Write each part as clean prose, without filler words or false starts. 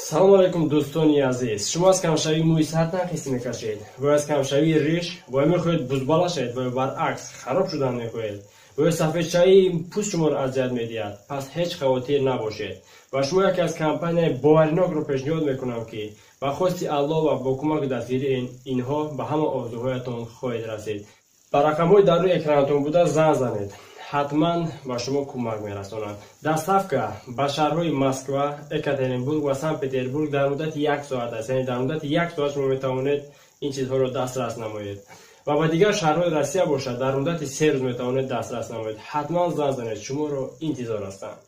Салом алейкум, дӯстони азиз. Шумо аз камшавии мӯи сар танқисӣ мекашед ва аз камшавии риш, ва мехоҳед бузбала шавед, ва баръакс хароб шудан мехоҳед, ва ё сафедшавии пӯст шуморо азият медиҳад, пас ҳеҷ хавотир набошед. Ба шумо яке аз компанияи боваринокро пешниҳод мекунам, ки ба хости Аллоҳ ва бо кӯмаки дастгирии инҳо ба ҳама орзуҳоятон хоҳед расид. Ба рақамҳои дар рӯи экранатон буда занг занед, ҳатман ба шумо кӯмак мерасонанд. Доставка ба шаҳрҳои Москва, Екатеринбург ва Санкт Петербург дар муддати як соат аст, яъне дар муддати як соат шумо метавонед ин чизҳоро дастрас намоед. Ва ба дигар шаҳрҳои Россия бошад, дар муддати 3 рӯз метавонед дастрас намоед. Ҳатман занг занед, шуморо интизор ҳастанд.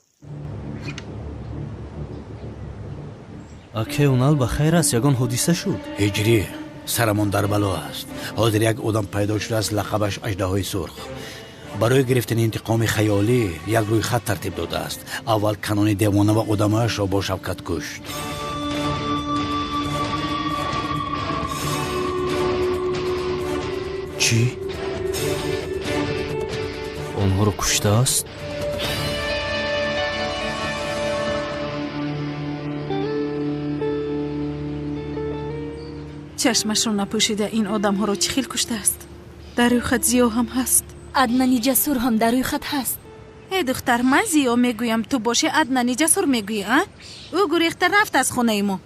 Аке Унал, ба хайр аст? Ягон ҳодиса шуд? Ҳиҷрӣ, сарамон дар бало аст. Ҳозир як одам пайдо шудааст, лақабаш Аждаҳои Сурх. Барои гирифтани интиқоми хаёлӣ як рӯйхат тартиб додааст. Аввал Канони девона ва одамояшро бо Шавкат кушт. Чӣ, онҳоро куштааст? Чашмашро напӯшида ин одамҳоро чӣ хел куштааст? Дар рӯйхат Зиё ҳам ҳаст. Аднани Ҷасур ҳам дар рӯйхат ҳаст. Э духтар, ман Зиё мегӯям, ту боши Аднани Ҷасур мегӯӣ, а? Ӯ гурехта рафт аз хонаи мо.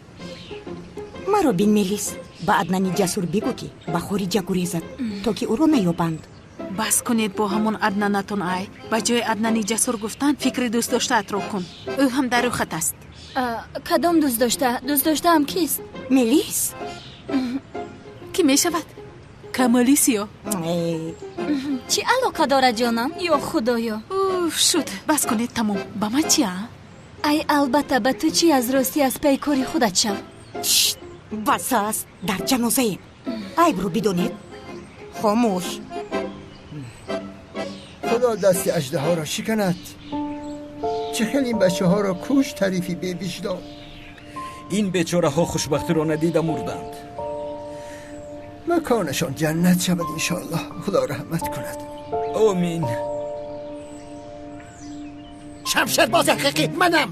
Маро бин, Мелис, ба Аднани Ҷасур бигӯ, ки ба хориҷа гурезад, то ки ӯро наёбанд. Бас кунед бо ҳамон Аднанатон. Ай, ба ҷои Аднани Ҷасур гуфтан, фикри дӯстдоштаатро кун. Ӯ ҳам дар рӯйхат аст. Кадом дӯстдошта? Дӯстдоштаам кист? Мелис. Кӣ мешавад? Камоли Сиё. Чӣ алоқа дорад, ҷонам? Ё худоё! Уф, шуд, бас кунед, тамом. Ба ман чи, а? Ай, албатта, ба ту чӣ? Аз ростӣ, аз пай кори худат шав. Бас аст, дар ҷанозаем, айбро бидонед. Хомӯш. Худо дасти аждаҳоро шиканад. Чӣ хел ин бачаҳоро куш, тарифи бевиҷдон. Ин бечораҳо хушбахтиро надида мурданд. Маконашон ҷаннат шавад, иншоаллоҳ. Худо раҳмат кунад. Омин. Шамшербози ҳақиқӣ манам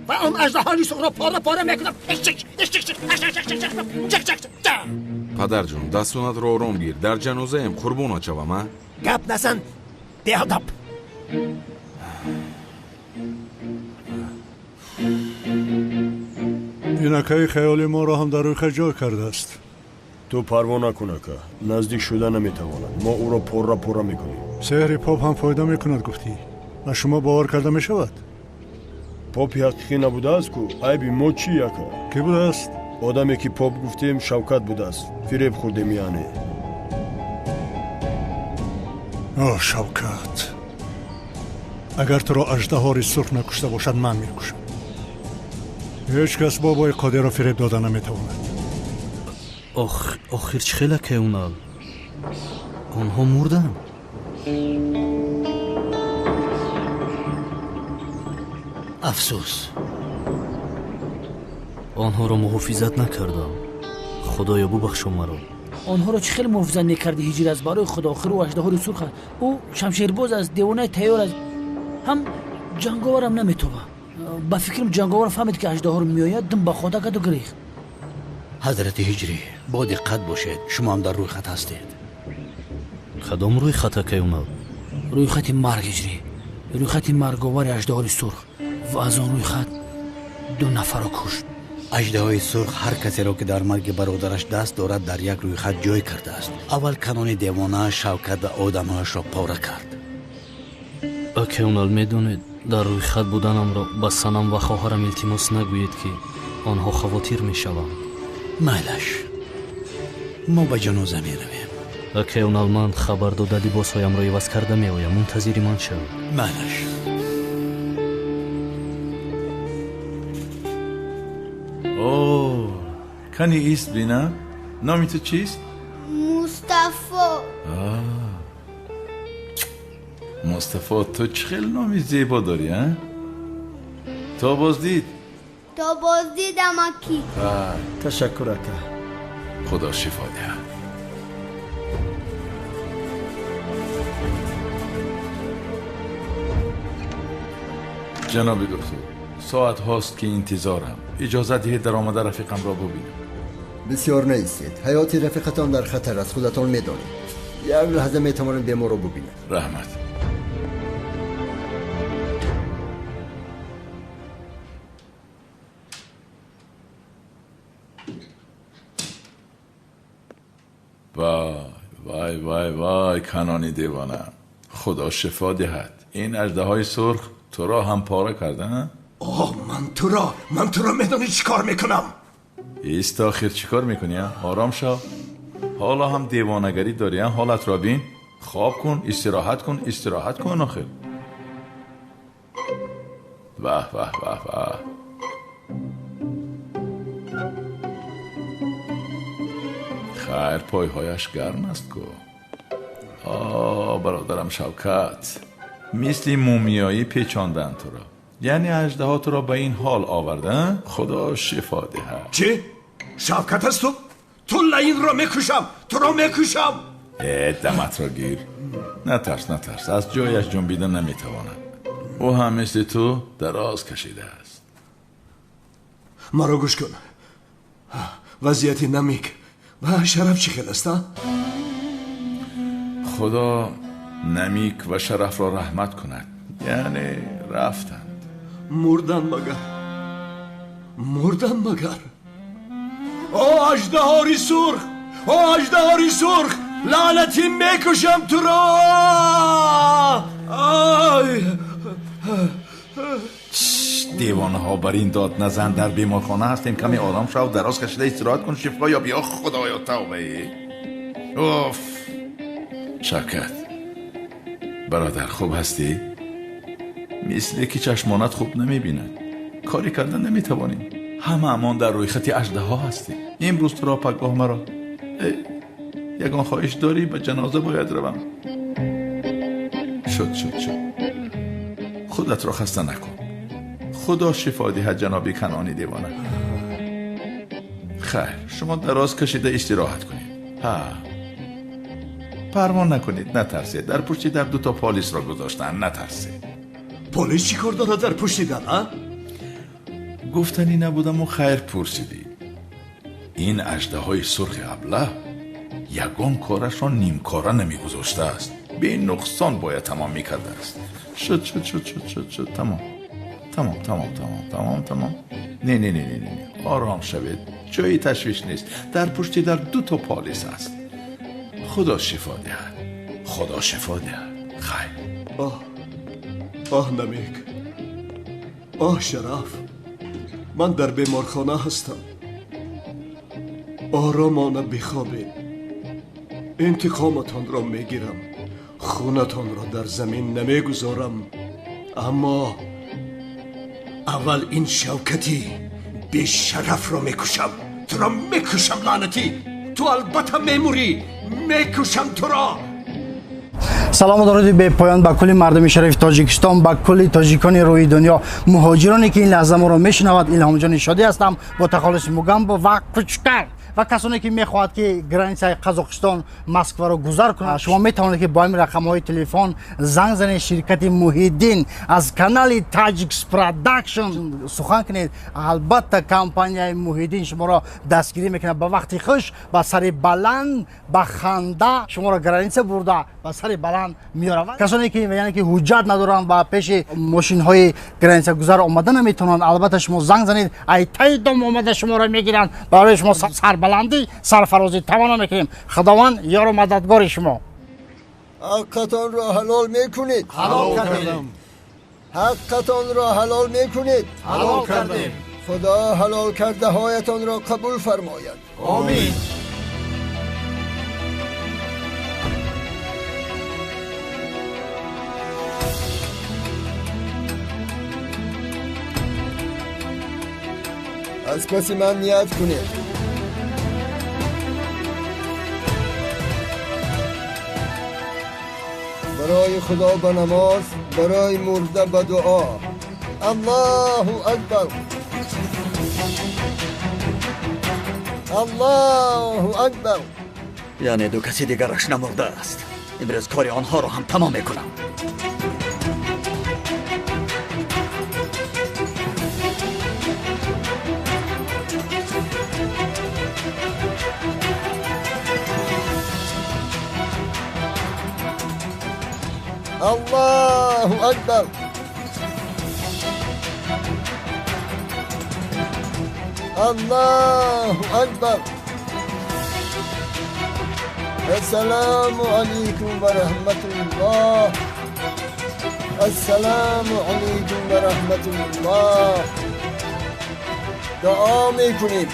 ва он аждаҳои сурхро пора пора мекунам. Падарҷон, дастонатро ором гир, дар ҷанозаем, қурбонат шавам, а. Гап назан, беадаб! Ин акаи хаёли моро ҳам дар рӯйхат ҷой кардааст. Ту парво накун, ака, наздик шуда наметавонад. Мо ӯро пора пора мекунем. Сеҳри поп ҳам фоида мекунад, гуфтӣ. Ба шумо бовар карда мешавад? Попи ҳақиқӣ набудааст ку. Айби мо чӣ, ака? Кӣ будааст? Одаме ки поп гуфтем, Шавкат будааст. Фиреб хӯрдем яъне. О, Шавкат, агар туро Аждаҳори Сурх накушта бошад, ман мекушам. Ҳеҷ кас бобои Қодирро фиреб дода наметавонад. Охир чӣ хел, аке Унал? Онҳо мурданд? Афсӯс. Онҳоро муҳофизат накардам. Худоё, бубахшо маро. Онҳоро чӣ хел муҳофизат мекардӣ, Ҳиҷир, аст барои худо? Охир ӯ Аждаҳори Сурх аст. Ӯ шамшербоз аст, девонаи тайёр аст, ҳам ҷанговарам наметоба. Ба фикрам, ҷанговар фаҳмид, ки аждаҳор меояд, дум ба хода карду гирехт. Ҳазрати Ҳиҷрӣ, бо диққат бошед, шумо ҳам дар рӯйхат ҳастед. Кадом рӯйхат, акай Унал? Рӯйхати марг, Ҳиҷрӣ, рӯйхати марговари Аждаҳори Сурх. Ва аз он рӯйхат ду нафарро кушт. Аждаҳои Сурх ҳар касеро, ки дар марги бародараш даст дорад, дар як рӯйхат ҷой кардааст. Аввал Канони девона, Шавкат ва одамҳояшро пора кард. Акай Унал, медонед, дар рӯйхат буданамро ба Санам ва хоҳарам илтимос нагӯед, ки онҳо хавотир мешаванд. Майлаш, мо ба ҷаноза меравем. Акай Унал, ман хабар дода, либосҳоямро иваз карда меоям, мунтазири ман шавед. Майлаш. О, кани ист бина, номи ту чист? Мустафо. Мустафо, ту чӣ хел номи зебо дорӣ, а? То боздид. То боздид, амакӣ. Ташаккур, ака. Худо шифо диҳад. Ҷаноби доктор, соат ҳост, ки интизорам. Иҷозат диҳед даромада рафиқамро бубинам. Бисёр наистед. Ҳаёти рафиқатон дар хатар аст, худатон медонед. Як лаҳза метавонед беморро бубинед. Раҳмат. Вай вай вай вай, Канони девона, худо шифо диҳад. Ин аждаҳои сурх туро ҳам пора карда? Оҳ, ман туро медонӣ чӣ кор мекунам? Ист, охир чӣ кор мекунӣ? Ором шав. Ҳоло ҳам девонагарӣ дорӣ, ҳолатро бин. Хоб кун, истироҳат кун, истироҳат кун охир. Ваҳ ваҳ ваҳ ваҳ. Хайр, пойҳояш гарм аст ку. О, бародарам Шавкат, мисли мумиёӣ печонданд туро. Яъне аждаҳо туро ба ин ҳол оварда? Худо шифо диҳад. Чӣ? Шавкат аст ту? Ту лаинро мекушам, туро мекушам. Э, даматро гир. Натарс, натарс, аз ҷояш ҷунбида наметавонад. Ӯ ҳам мисли ту дароз кашидааст. Маро гӯш кун. Вазъияти Намик ва Шараф чӣ хел аст, а? Худо Намик ва Шарафро раҳмат кунад. Яъне рафтанд. Мурдан магар? Мурдан магар? О, аждаҳори сурх! О, аждаҳори сурх! Лаънатӣ мекушам туро! Ай! Девонаҳо, бар ин дод назан. Дар беморхона ҳастем. Каме ором шав, дароз кашида истироҳат кун, шифо ёб. Ё худоё, тавбае. Уф! Шавкат бародар, хуб ҳастӣ? Мисле ки чашмонат хуб намебинад. Корӣ карда наметавонем. Ҳамаамон дар рӯйхати аждаҳо ҳастем. Имрӯз туро, пагоҳ маро. Ягон хоҳиш дорӣ? Ба ҷаноза бояд равам. Шуд, шуд, шуд. Худатро хаста накун. Худо шифо диҳад ҷаноби Канони девона. Хайр, шумо дароз кашида истироҳат кунед. Ҳа, парво накунед, натарсед. Дар пушти дар дуто полисро гузоштанд, натарсед. Полис чӣ кор дорад дар пушти дар, а? Гуфтанӣ набудаму хайр пурсидӣ. Ин аждаҳои сурхи аблаҳ ягон корашро нимкора намегузоштааст. Бенуқсон бояд тамом мекардааст. Шуд, шуд, шуд, шуд, шуд, шуд, тамом. Тамом, тамом, тамом, тамом, тамом. Не, не, не, не, не, ором шавед. Ҷои ташвиш нест. Дар пушти дар дуто полис аст. Худо шифо диҳад. Худо шифо диҳад. Хайр. Оҳ, оҳ, Намик. Оҳ, Шараф. Ман дар беморхона ҳастам. Оромона бихобед. Интиқоматонро мегирам. Хунатонро дар замин намегузорам. Аммо аввал ин Шавкати бешарафро мекушам. Туро мекушам, лаънатӣ. Ту албатта мемурӣ. Мекушам туро. Салому дуруди бепоён ба кулли мардуми шарифи Тоҷикистон, ба кулли тоҷикони рӯи дунё, муҳоҷироне ки ин лаҳза моро мешунавад. Илҳомҷони Шодӣ ҳастам бо тахаллуси Мугамбо ва Кучкар ва касоне ки мехоҳад ки границаи Қазоқистон Москваро гузар кунад, шумо метавонед ки бо ҳамин рақамҳои телефон занг занед. Ширкати Муҳиддин аз канали Таҷикс Продакшн сухан кунед. Албатта компанияи Муҳиддин шуморо дастгирӣ мекунад. Ба вақти хуш, ба сари баланд, ба ханда шуморо граница бурда ба сари баланд меоравад. Касоне ки яъне ки ҳуҷҷат надоранд ва пеши мошинҳои границагузар омада наметавонанд, албатта шумо занг занед, ай таи дом омада шуморо мегиранд. Барои шумо сарбаландӣ, сарфарозӣ таманно мекунем. Худованд ёру мададгори шумо. Ҳаққатонро ҳалол мекунед. Ҳалол кардем. Ҳаққатонро ҳалол мекунед. Ҳалол кардем. Худо ҳалол кардаҳоятонро қабул фармояд. Омин. Аз паси ман ният кунед. Барои Худо ба намоз, барои мурда ба дуо. Аллоҳу акбар. Аллоҳу акбар. Яъне ду каси дигараш намурдааст. Имрӯз кори онҳоро ҳам тамом мекунам. Аллоҳу акбар. Аллоҳу акбар. Ассалому алайкум ва раҳматуллоҳ. Ассалому алайкум ва раҳматуллоҳ. Дуо мекунем.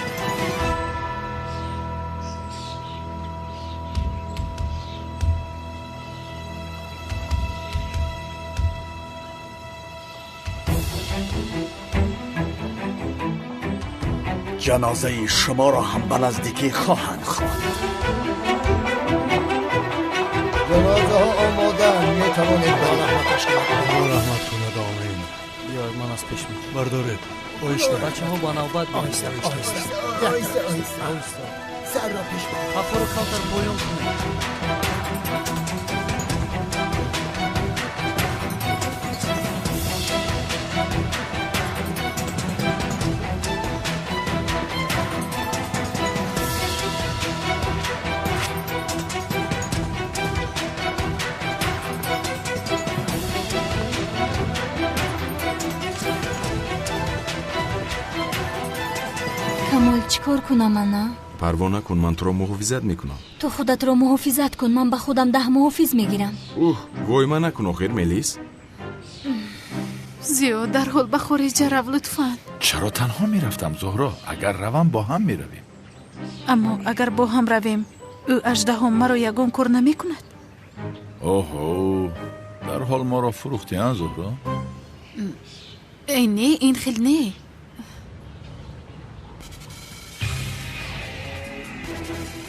ҷанозаи шуморо ҳам ба наздикӣ хоҳанд хонд. ҷанозаҳо омодаанд, метавонед ба раҳматаш кунад. Аллоҳ раҳмат кунад, омин. Биёед, ман аз пеш мекунам. Бардоред. Оҳиста. Бачаҳо ба навбат. Оҳиста, оҳиста, оҳиста, оҳиста. Сарро пеш бар. Қафоро камтар поён кунед. Камол, чӣ кор кунам ана? Парво накун, ман туро муҳофизат мекунам. Ту худатро муҳофизат кун, ман ба худам 10 муҳофиз мегирам. Уҳ, войма накун охир, Мелис. Зиё, дарҳол ба хориҷа рав, лутфан. Чаро танҳо мерафтам, Зуҳро? Агар равам, бо ҳам меравем. Аммо агар бо ҳам равем, ӯ аждаҳо маро ягон кор намекунад. Оҳо, дарҳол моро фурӯхтӣ, а, Зуҳро? Э, не, ин хел не.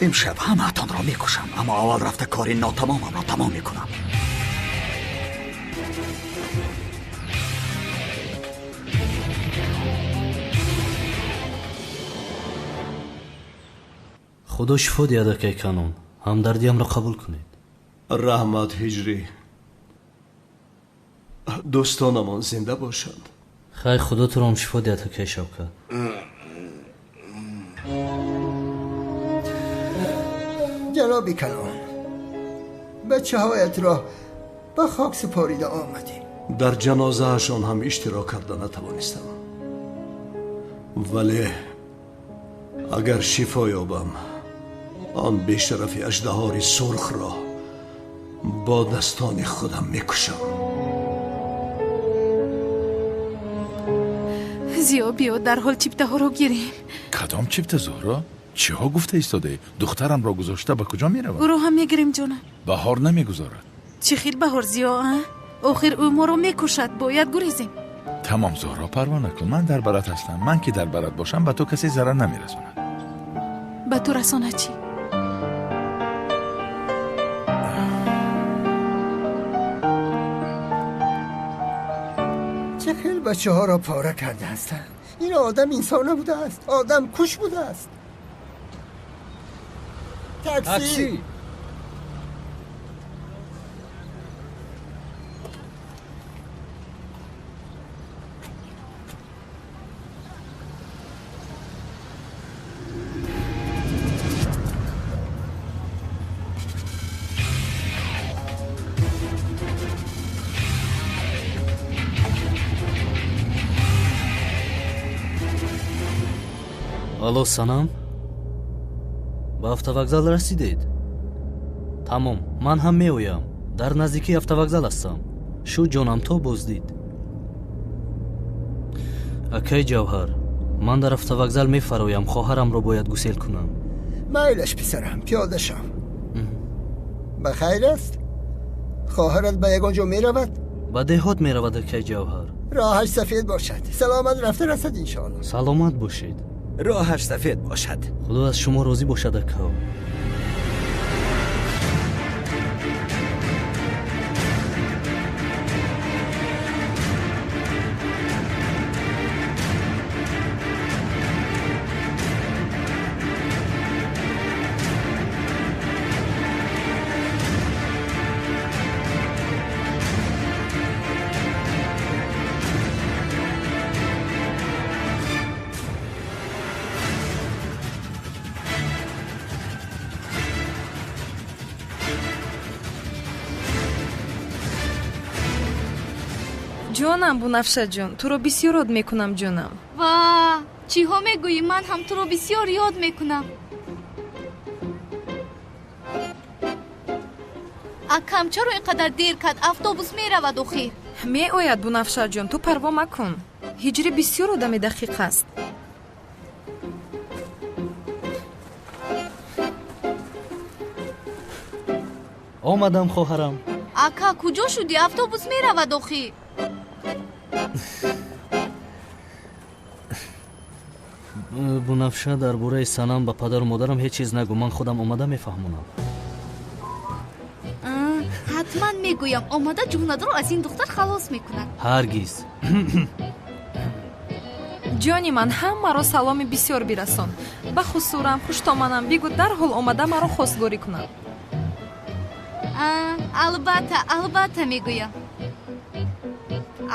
Имшаб ҳамаатонро мекушам, аммо аввал рафта кори нотамомамро тамом мекунам. Худо шифо диҳад, акай Канон. Ҳамдардиамро қабул кунед. Раҳмат, Ҳиҷрӣ. Дӯстонамон зинда бошанд. Хайр, худо туро шифо диҳад, акай Шавкат. ҷаноби Канон, бачаҳоятро ба хок супорида омадем. Дар ҷанозаашон ҳам иштирок карда натавонистам, вале агар шифо ёбам, он бешарафи аждаҳори сурхро бо дастони худам мекушам. Зиё, биё дарҳол чиптаҳоро гирем. Кадом чипта, Зуҳро? Чиҳо гуфта истодаӣ? Духтарамро гузошта ба куҷо меравам? Ӯро ҳам мегирем, ҷонам. Баҳор намегузорад. Чӣ хел баҳор, Зиё, а? Охир ӯ моро мекушад, бояд гурезем. Тамом, Зуҳро, парво накун, ман дар барат ҳастам. Ман ки дар барат бошам, ба ту касе зарар намерасонад. Ба ту расонад чӣ? Чӣ хел бачаҳоро пора карда ҳастанд. Ин одам инсон набудааст, одам куш будааст. Такси! Алло, Санам, ба автовокзал расидед? Тамом, ман ҳам меоям. Дар наздикии автовокзал ҳастам. Шу ҷонам, то боздид. Акай Ҷавҳар, ман дар автовокзал мефароям, хоҳарамро бояд гусел кунам. Майлаш, писарам, пиёда шав. Ба хайр аст? Хоҳарат ба ягон ҷо меравад? Ба деҳот меравад, акай Ҷавҳар. Роҳаш сафед бошад. Саломат рафта расад, иншоалло. Саломат бошед. Роҳаш сафед бошад. Худо аз шумо розӣ бошад, акао. Ҷонам, Бунафшаҷон, туро бисёр ёд мекунам, ҷонам. Ва чиҳо мегӯӣ? Ман ҳам туро бисёр ёд мекунам. Акам чаро ин қадар дер кард? Автобус меравад охир. Меояд, Бунафшаҷон, ту парво макун. Ҳиҷрӣ бисёр одами дақиқ аст. Омадам, хоҳарам. Ака, куҷо шудӣ? Автобус меравад охир. Бунафша, дар бораи Санам ба падару модарам ҳеҷ чиз нагӯ. Ман худам омада мефаҳмонам. Ҳатман мегӯям. Омада ҷумладоро аз ин духтар халос мекунад. Ҳаргиз. Ҷони ман, ҳамаро саломи бисёр бирасон. Ба хусурам, хуштоманам бигӯ дарҳол омада маро хостгорӣ кунад. Албатта, албатта мегӯям.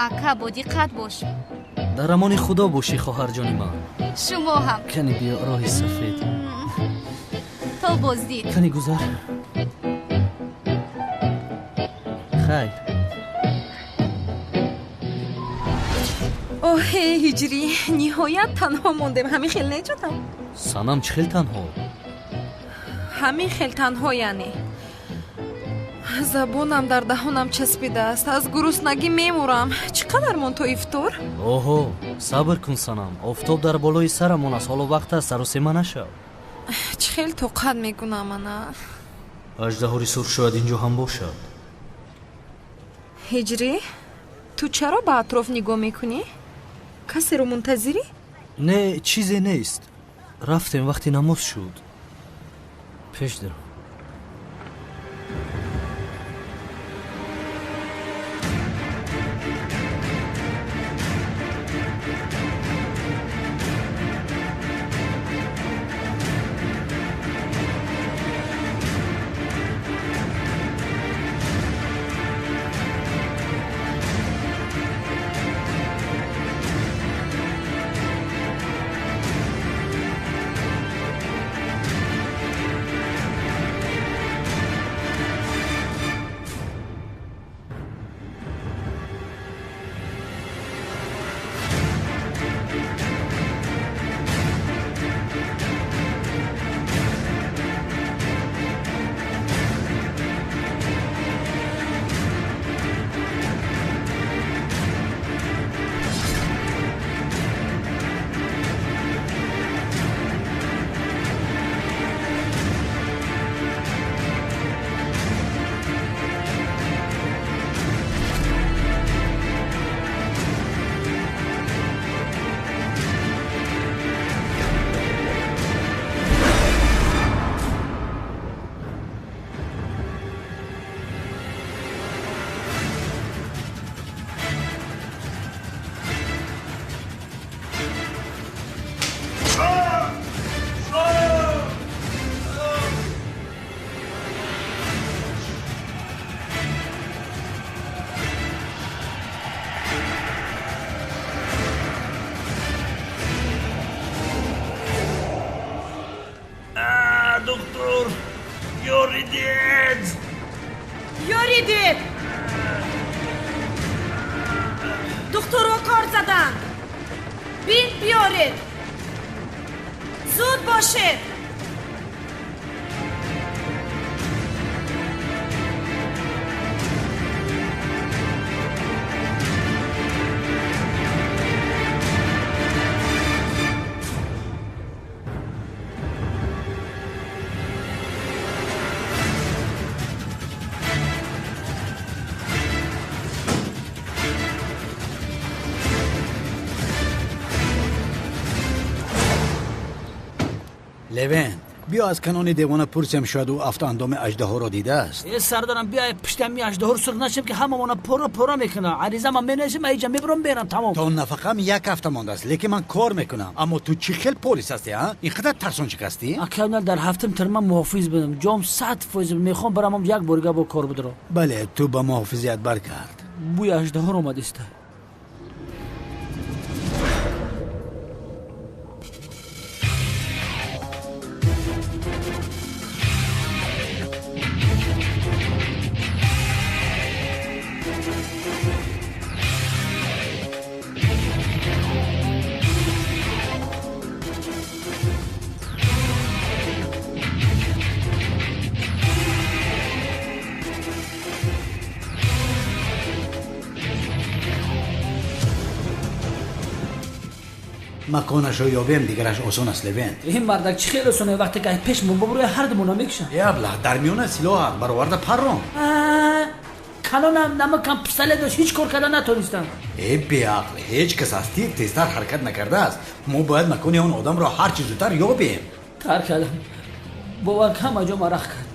Ака, бо диққат бош. Дар амони Худо бошӣ, хоҳарҷони ман. Шумо ҳам. Кани биё, роҳи сафед. То боздид. Кани гузар. Хайр. Оҳе, Ҳиҷрӣ, ниҳоят танҳо мондем. Ҳамин хел не, ҷонам? Санам, чӣ хел танҳо? Ҳамин хел танҳо, яъне. Забонам дар даҳонам часпидааст. Аз гуруснагӣ мемурам. Чӣ қадар монд то ифтор? Оҳо, сабр кун, Санам. Офтоб дар болои сарамон аст. Ҳоло вақт аст, саросема нашав. Чӣ хел тоқат мекунам ана. Аждаҳори сурх шояд инҷо ҳам бошад. Ҳиҷрӣ, ту чаро ба атроф нигоҳ мекунӣ? Касеро мунтазирӣ? Не, чизе нест. Рафтем, вақти намоз шуд. Пеш даро. Доктор, ёридед! Ёридед! Духтурро кор заданд. Бинт биёред. Зуд бошед. Левент, биё аз канони девона пурсем, шояд ӯ афтоандоми аждаҳоро дидааст. Э, сардарам, биё пуштами аждаҳоро сурх нашем, ки ҳамамона пора пора мекунад. Аризама менависем, аиҷа мебурам, берам, тамом. То нафақам як ҳафта мондааст, лекин ман кор мекунам. Аммо ту чӣ хел полис ҳастӣ, а? Ин қадар тарсончик ҳастӣ? Акай, дар ҳафтум тирма муҳофиз будам. Ҷом 100% мехоҳам барамам як борига бо кор будро. Бале, ту ба муҳофизият баргард. Бӯи аждаҳор омадиста. Маконашро ёбем, дигараш осон аст, Левент. Ин мардак чӣ хеле осоне, вақте ки пеш мо бобурӯи ҳар думона мекушам. Э, аблаҳ, дар миёна силоҳат бароварда паррон. Канонам намакам пистолет дошт, ҳеҷ кор карда натонистам. Э, беақл, ҳеҷ кас аз тир тезтар ҳаракат накардааст. Мо бояд макони он одамро ҳар чӣ зудтар ёбем. Тар кардам, бовар, ҳама ҷо марақ кард.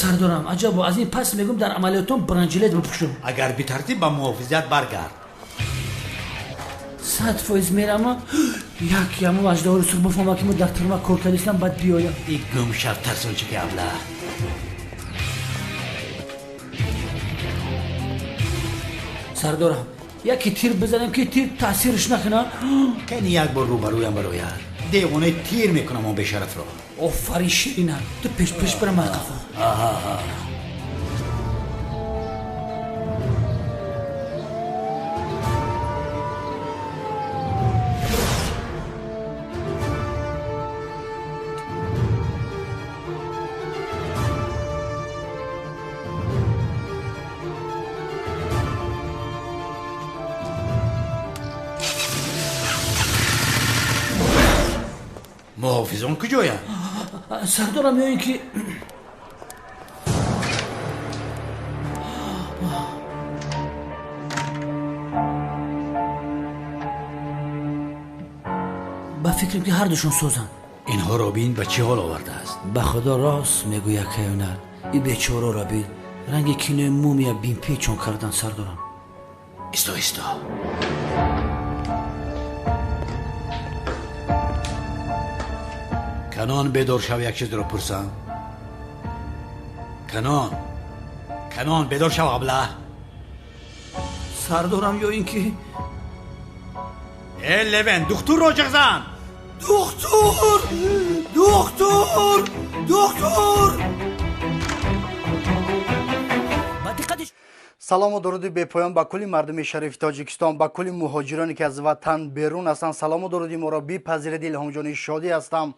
Сардорам, аҷабо, аз ин пас мегӯм дар амалиётон бронежилет бипӯшам. Агар битартиб ба муҳофизат баргард. 100% мерама, як яму аждаҳори сурх бифаҳма, ки мо дар тюрьма кор кардистам, баъд биёям. И гумшав, тарсончики аблаҳ. Сардорам, яке тир бизанем, ки тир таъсирш накунад. Кани як бор рӯбарӯям барояд, девонаи тир мекунам он бешарафро. Офарин, ширина, ту пеш пеш бира, ман қафо. Муҳофизон куҷоянд? Сардорам, ё ин ки ба фикрам, ки ҳардушон созанд. Инҳоро бин, ба чӣ ҳол овардааст. Ба худо, рост мегӯяд каюнар. И бечораро бин, ранги кинои мумия бинпечон кардан. Сардорам, исто, исто. Канон, бедор шав, як чизро пурсам. Канон, Канон, бедор шав, аблаҳ. Сардорам, ё ин ки э, Левен, духтурро ҷиғ зан. Духтур, духтур, духтур! Салому дуруди бепоён ба кулли мардуми шарифи Тоҷикистон, ба кулли муҳоҷироне, ки аз ватан берун ҳастанд. Салому дуруди моро бипазиред. Илҳомҷони Шодӣ ҳастам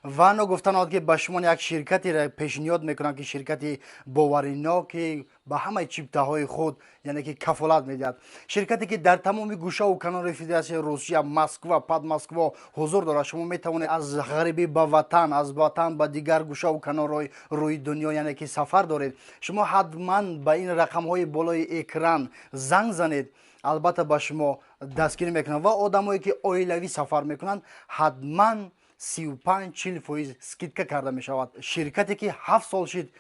ва ногуфта наояд, ки ба шумо як ширкатеро пешниҳод мекунам, ки ширкати боваринок, ки ба ҳамаи чиптаҳои худ, яъне ки кафолат медиҳад, ширкате, ки дар тамоми гӯшаву канори Федератсияи Русия, Москва, Подмосква ҳузур дорад. Шумо метавонед аз ғарибӣ ба ватан, аз ватан ба дигар гӯшаву канорҳои рӯи дунё, яъне ки сафар доред. Шумо ҳатман ба ин рақамҳои болои экран занг занед, албатта ба шумо дастгирӣ мекунанд. Ва одамое, ки оилавӣ сафар мекунанд, ҳатман 35-40% скидка карда мешавад. Ширкате, ки 7 сол шид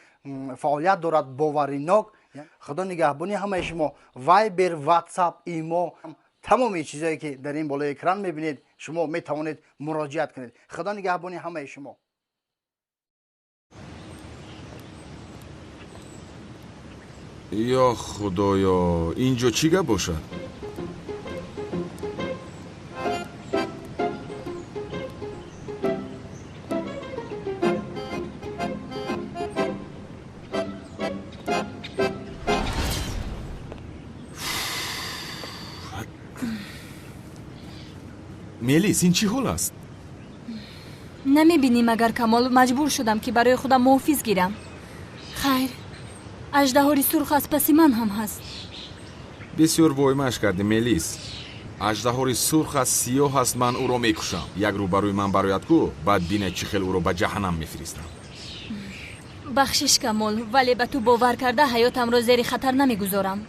фаъолият дорад, боваринок. Худо нигаҳбони ҳамаи шумо. Вайбер, Ватсап, Имо, тамоми чизое, ки дар ин болои экран мебинед, шумо метавонед муроҷиат кунед. Худо нигаҳбони ҳамаи шумо. Ё худоё, ин ҷо чӣ гап бошад? Мелис, ин чӣ ҳол аст? Намебинӣ магар, Камол, маҷбур шудам, ки барои худам муҳофиз гирам. Хайр, аждаҳори сурх аз паси ман ҳам ҳаст. Бисёр воймаш кардӣ, Мелис. Аждаҳори сурх аст, сиёҳ аст, ман ӯро мекушам. Як рӯ барои ман барояд ку, баъд бинед чӣ хел ӯро ба ҷаҳаннам мефиристам. Бахшиш, Камол, вале ба ту бовар карда ҳаётамро зери хатар намегузорам.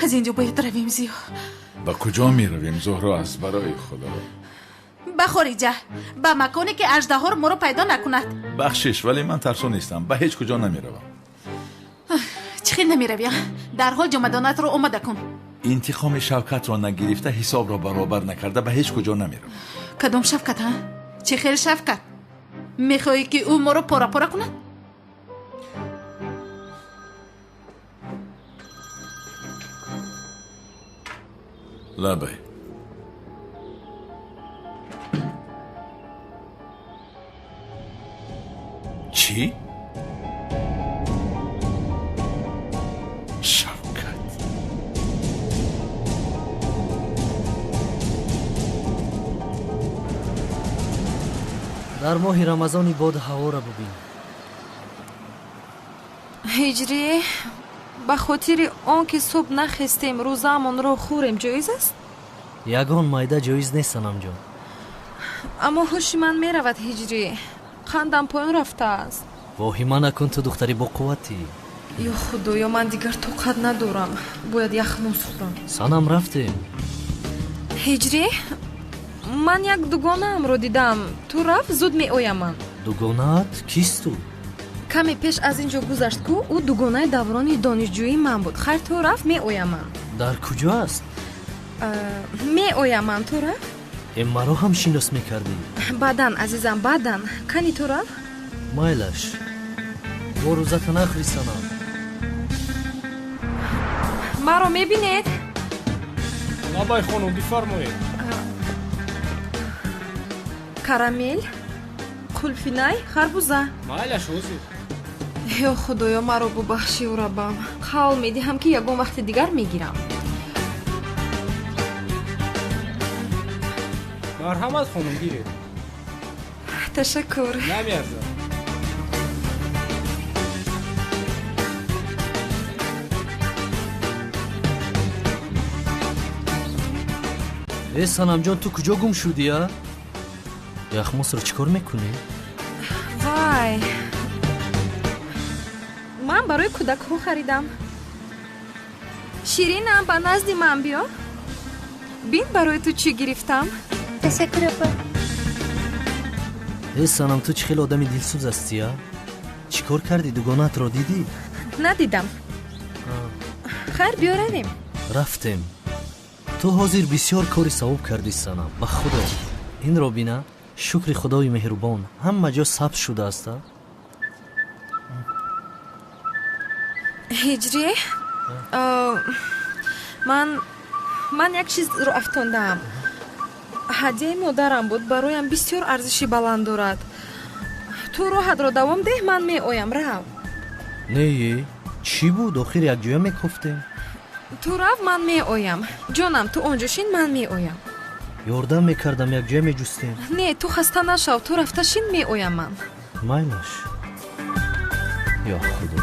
Аз ин ҷо бояд равем, Зиё. Ба куҷо меравем, Зуҳро? Аз барои Худо. Ба хориҷа, ба маконе ки аждаҳор моро пайдо накунад. Бахшиш, вале ман тарсо нестам, ба ҳеҷ куҷо намеравам. Чӣ хел намеравӣ? Дарҳол ҷомадонатро омода кун. Интиқоми Шавкатро нагирифта, ҳисобро баробар накарда ба ҳеҷ куҷо намеравам. Кадом Шавкат, ҳа? Чӣ хел Шавкат? Мехоҳӣ ки ӯ моро пора пора кунад? Лабай. Чӣ? Шавкат. Дар моҳи Рамазони боду ҳаворо бубин. Ҳиҷрӣ, ба хотири он ки субҳ нахестем, рӯзаамонро хӯрем ҷоиз аст? Ягон майда ҷоиз нест, Санамҷон. Аммо ҳуши ман меравад, Ҳиҷрӣ. Қандам поён рафтааст. Воҳима накун, ту духтари боқувватӣ. Ё Худоё, ман дигар тоқат надорам. Бояд яхмӯз хӯрам. Санам, рафтем. Ҳиҷрӣ, ман як дугонаамро дидам. Ту рафт, зуд меоям ман. Дугонаат кист ту? Каме пеш аз ин ҷо гузашт ку, ӯ дугонаи даврони донишҷӯии ман буд. Хайр, ту рафт, меоям ман. Дар куҷо аст? Меоям ман, ту рафт. Маро ҳам шинос мекардӣ? Баъдан, азизам, баъдан. Кани ту рафт? Майлаш, бо рӯзата нахӯри, Санам. Маро мебинед? Лабай, хонум, бифармоед. Карамел, қулфинай, харбуза. Майлаш, ҳозир. Ё Худоё, маро бубахши, раббам. Қавл медиҳам, ки ягон вақти дигар мегирам. Марҳамат, хонум, гиред. Ташаккур. Намеарзад. Э, Санамҷон, ту куҷо гум шудӣ, а? Яхмосро чӣ кор мекунӣ? Вай, ман барои кӯдакҳо харидам. Ширинам, ба назди ман биё. Бин, барои ту чӣ гирифтам. Ташаккур, апа. Э, Санам, ту чӣ хеле одами дилсӯз ҳастӣ, а? Чӣ кор кардӣ, дугонаатро дидӣ? Надидам. Хайр, биё равем. Рафтем. Ту ҳозир бисёр кори савоб кардӣ, Санам, ба Худо. Инро бина, шукри Худои меҳрубон, ҳама ҷо сабз шудааст, а? Ҳиҷрӣ, ман як чизро афтондаам. Ҳадияи модарам буд, бароям бисёр арзиши баланд дорад. Ту роҳатро давом деҳ, ман меоям, рав. Не, чӣ буд? Охир якҷоя мекофтем. Ту рав, ман меоям. Ҷонам, ту он ҷо шин, ман меоям. Ёрдам мекардам, якҷоя меҷустем. Не, ту хаста нашав, ту рафта шин, меоям ман. Майлаш. Ё Худо.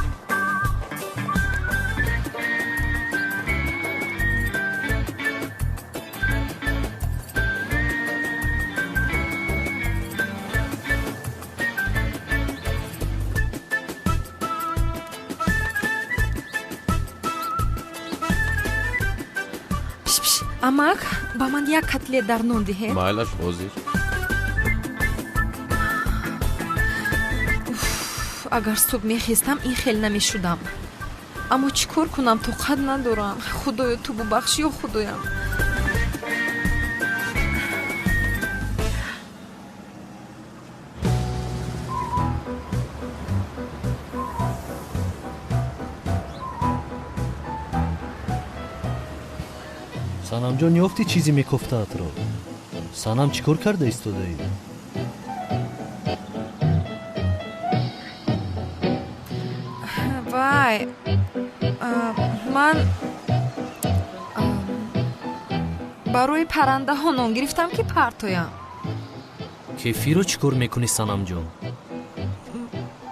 Амак, ба ман як котлет дар нон диҳед. Майлаш, ҳозир. Агар субҳ мехестам, ин хел намешудам. Аммо чӣ кор кунам, тоқат надорам. Худоё, ту бубахш, ё Худоям. Санамҷон, ёфтӣ чизе мекофтаатро? Санам, чӣ кор карда истодаӣ? Вай, ман барои паррандаҳо нон гирифтам, ки партоям. Кефирро чӣ кор мекунӣ, Санамҷон?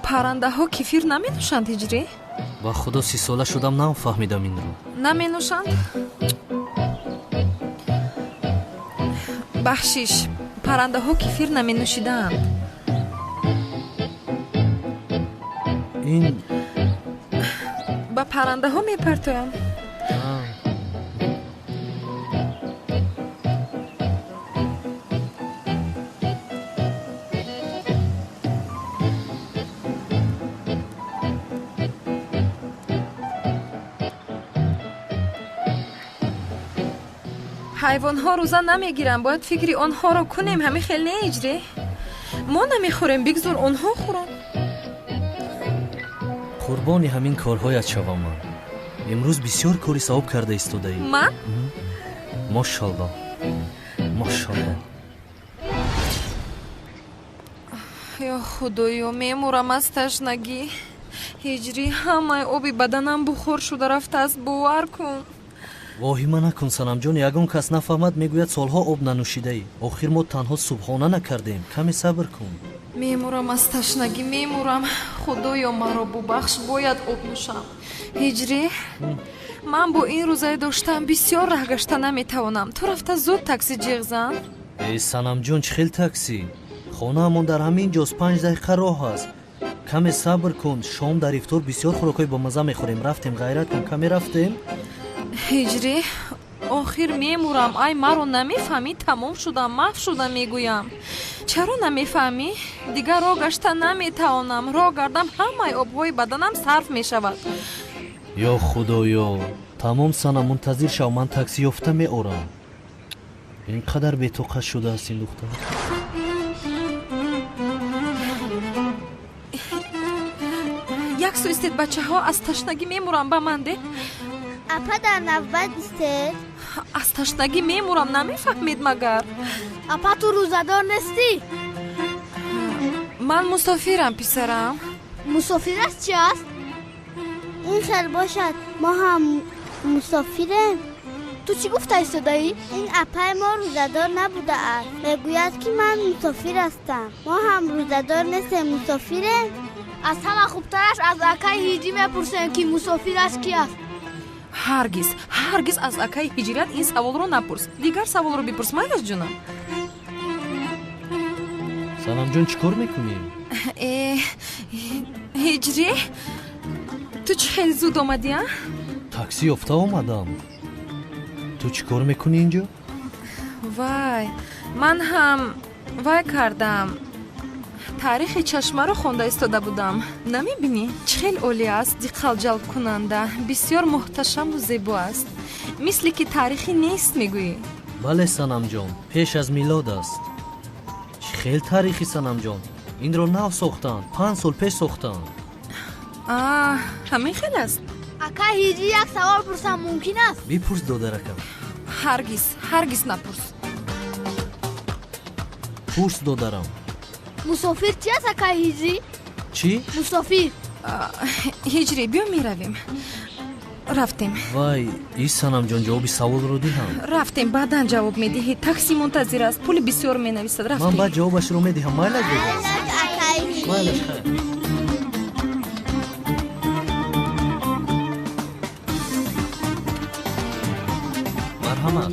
Паррандаҳо кефир наменӯшанд, Ҳиҷрӣ? Ба худо 30 сола шудам, нафаҳмидам инро. Наменӯшанд? Бахшиш, паррандаҳо кефир наменӯшидаанд. Ин ба паррандаҳо мепартоям. Ҳайвонҳо рӯза намегиранд, бояд фикри онҳоро кунем. Ҳамин хел не, Ҳиҷрӣ? Мо намехӯрем, бигзор онҳо хӯранд. Қурбони ҳамин корҳоят шавам ман. Имрӯз бисёр кори савоб карда истодаӣ. Ман? Мошалло, мошалло. Ё худоё, мемурам аз ташнагӣ. Ҳиҷрӣ, ҳамаи оби баданам бухор шуда рафтааст, бовар кун. Воҳима накун, Санамҷон, ягон кас нафаҳмад, мегӯяд солҳо об нанӯшидаӣ. Охир мо танҳо субҳона накардем, каме сабр кун. Мемурам аз ташнагӣ, мемурам. Худоё, маро бубахш, бояд об нӯшам. Ҳиҷрӣ, ман бо ин рӯзае доштам бисёр раҳ гашта наметавонам. Ту рафта зуд такси ҷиғ зан. Э, Санамҷон, чӣ хел такси? Хонаамон дар ҳамин ҷост, 5 дақиқа роҳ аст. Каме сабр кун, шом дар ифтор бисёр хӯрокҳои бомазза мехӯрем. Рафтем, ғайрат кун, каме рафтем. Ҳиҷрӣ, охир мемурам. Ай, маро намефаҳмӣ? Тамом шудам, маҳв шудам мегӯям. Чаро намефаҳмӣ? Дигар роҳ гашта наметавонам. Роҳ гардам, ҳамаи обҳои баданам сарф мешавад. Ё худоё, тамом Санам, мунтазир шав, ман такси ёфта меорам. Ин қадар бетоқат шудааст ин духтар. Як сӯ истед, бачаҳо, аз ташнагӣ мемурам, ба ман де. Апа, дар навбат истед. Аз ташнагӣ мемурам, намефаҳмед магар? Апа, ту рӯзадор нестӣ? Ман мусофирам, писарам. Мусофир аст чи аст? Ин хел бошад, мо ҳам мусофирем. Ту чӣ гуфта истодаӣ? Ин апаи мо рӯзадор набудааст. Мегӯяд, ки ман мусофир ҳастам. Мо ҳам рӯзадор нестем, мусофирем. Аз ҳама хубтараш аз акаи Ҳиҷрӣ мепурсем, ки мусофираш ки аст. Ҳаргиз, ҳаргиз аз акаи Ҳиҷрат ин саволро напурс. Дигар саволро бипурс, майлаш ҷонам. Санамҷон, чӣ кор мекунӣ? Э, Ҳиҷрӣ, ту чӣ хеле зуд омадӣ, а? Такси ёфта омадам. Ту чӣ кор мекунӣ инҷо? Вай, ман ҳам вай кардам. Таърихи чашмаро хонда истода будам. Намебинӣ, чӣ хел олӣ аст, диққатҷалбкунанда, бисёр муҳташаму зебо аст. Мисле ки таърихӣ нест, мегӯӣ. Бале, Санамҷон, пеш аз милод аст. Чӣ хел таърихӣ, Санамҷон? Инро нав сохтанд, 5 сол пеш сохтанд. Ҳамин хел аст. Ака Ҳиҷрӣ, як савол пурсам мумкин аст? Бипурс, додаракам. Ҳаргиз, ҳаргиз напурс. Пурс, додарам. Мусофир чи аст, акаи Ҳиҷрӣ? Чӣ? Мусофир. Ҳиҷрӣ, биё меравем. Рафтем. Вай, и Санамҷон, ҷавоби саволро диҳам. Рафтем, баъдан ҷавоб медиҳӣ. Такси мунтазир аст, пули бисёр менависад. Рафтем. Ман баъд ҷавобашро медиҳам. Майлаш, додарам. Майлаш, хайр. Марҳамат.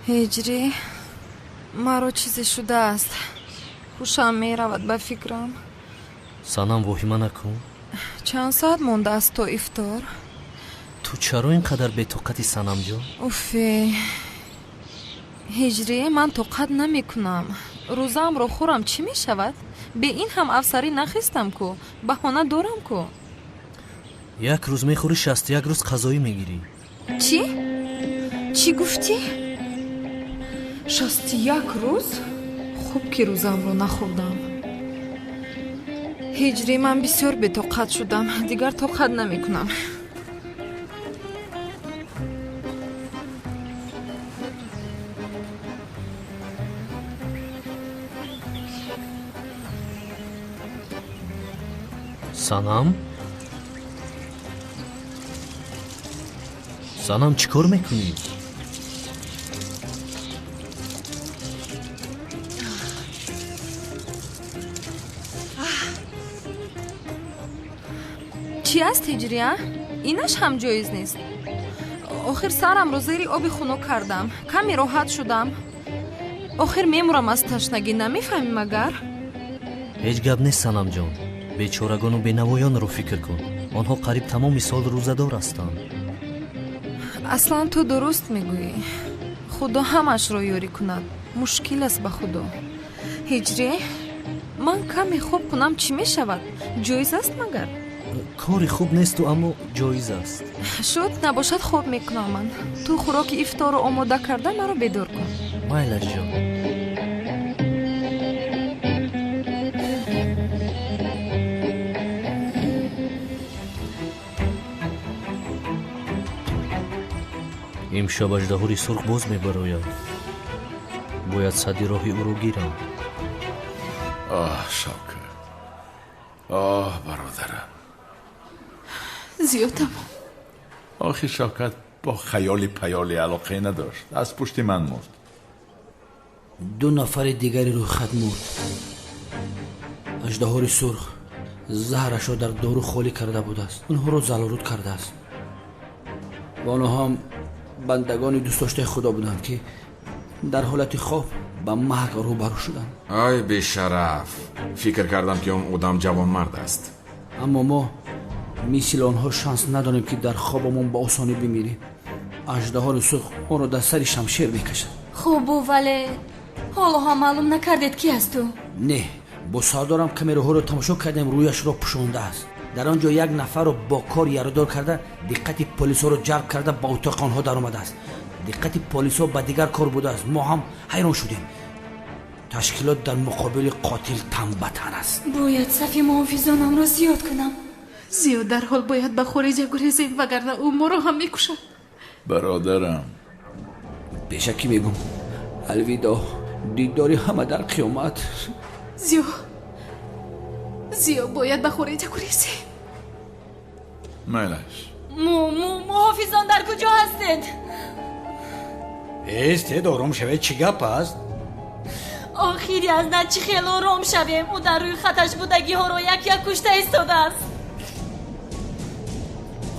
Ҳиҷрӣ, маро чизе шудааст. Ҳушам меравад ба фикрам. Санам, воҳима накун. Чанд соат мондааст то ифтор? Ту чаро ин қадар бетоқатӣ, Санамҷон? Уфе, Ҳиҷрӣ, ман тоқат намекунам. Рӯзаамро хӯрам, чӣ мешавад? Бе ин ҳам афсарӣ нахестам ку, баҳона дорам ку. Як рӯз мехӯрӣ, 61 рӯз қазоӣ мегирӣ. Чӣ? Чӣ гуфтӣ? 61 рӯз? Хуб ки рӯзаамро нахӯрдам. Ҳиҷрӣ, ман бисёр бетоқат шудам, дигар тоқат намекунам. Санам? Санам, чӣ кор мекунӣ? Чӣ аст, Ҳиҷрия? Инаш ҳам ҷоиз нест. Охир сарамро зери оби хунук кардам, каме роҳат шудам. Охир мемурам аз ташнагӣ, намефаҳмӣ магар? Ҳеҷ гап нест, Санамҷон. Бечорагону бенавоёнро фикр кун. Онҳо қариб тамоми сол рӯзадор ҳастанд. Аслан ту дуруст мегӯӣ. Худо ҳамаашро ёрӣ кунад. Мушкил аст ба Худо. Ҳиҷрӣ, ман каме хоб кунам, чӣ мешавад? Ҷоиз аст магар? Кори хуб несту, аммо ҷоиз аст. Шуд, набошад, хоб мекунам ман. Ту хӯроки ифторро омода карда маро бедор кун. Майлаш, ҷон. Имшаб аждаҳори сурх боз мебарояд. Бояд садди роҳи ӯро гирам. Оҳ, Шавкат, оҳ, бародарам. Зиёд тамом. Охир Шавкат бо хаёли паёли алоқае надошт. Аз пушти ман мурд. Ду нафари дигари рӯйхат мурд. Аждаҳори сурх заҳрашро дар дору холӣ карда будааст, онҳоро залолуд кардааст ва онҳо ҳам бандагони дӯстдоштаи Худо буданд, ки дар ҳолати хоб ба марг рӯбарӯ шуданд. Ай бешараф, фикр кардам, ки он одам ҷавонмард аст. Аммо мо мисли онҳо шанс надорем, ки дар хобамон ба осонӣ бимирем. Аждаҳори сурх онро дар сари шамшер мекашад. Хубу, вале ҳоло ҳам маълум накардед, ки аст ӯ? Не, бо сардорам камераҳоро тамошо кардем, рӯяшро пӯшондааст. Дар он ҷо як нафарро бо кор яродор карда, диққати полисҳоро ҷалб карда, ба утоқи онҳо даромадааст. Диққати полисҳо ба дигар кор будааст. Мо ҳам ҳайрон шудем. Ташкилот дар муқобили қотил тан ба тан аст. Бояд сафи муҳофизонамро зиёд кунам. Зиёд, дарҳол бояд ба хориҷа гурезем, вагарна ӯ моро ҳам мекушад. Бародарам. Пешакӣ мегӯм, алвидо, дидори ҳама дар қиёмат. Зиё, Зиё, бояд ба хориҷа гурезем. Майлаш. Муҳофизон дар куҷо ҳастед? Эстед, ором шавед, чӣ гап аст? Охири аз на чӣ хел ором шавем? Ӯ дар рӯи хаташ будагиҳоро як як кушта истодааст.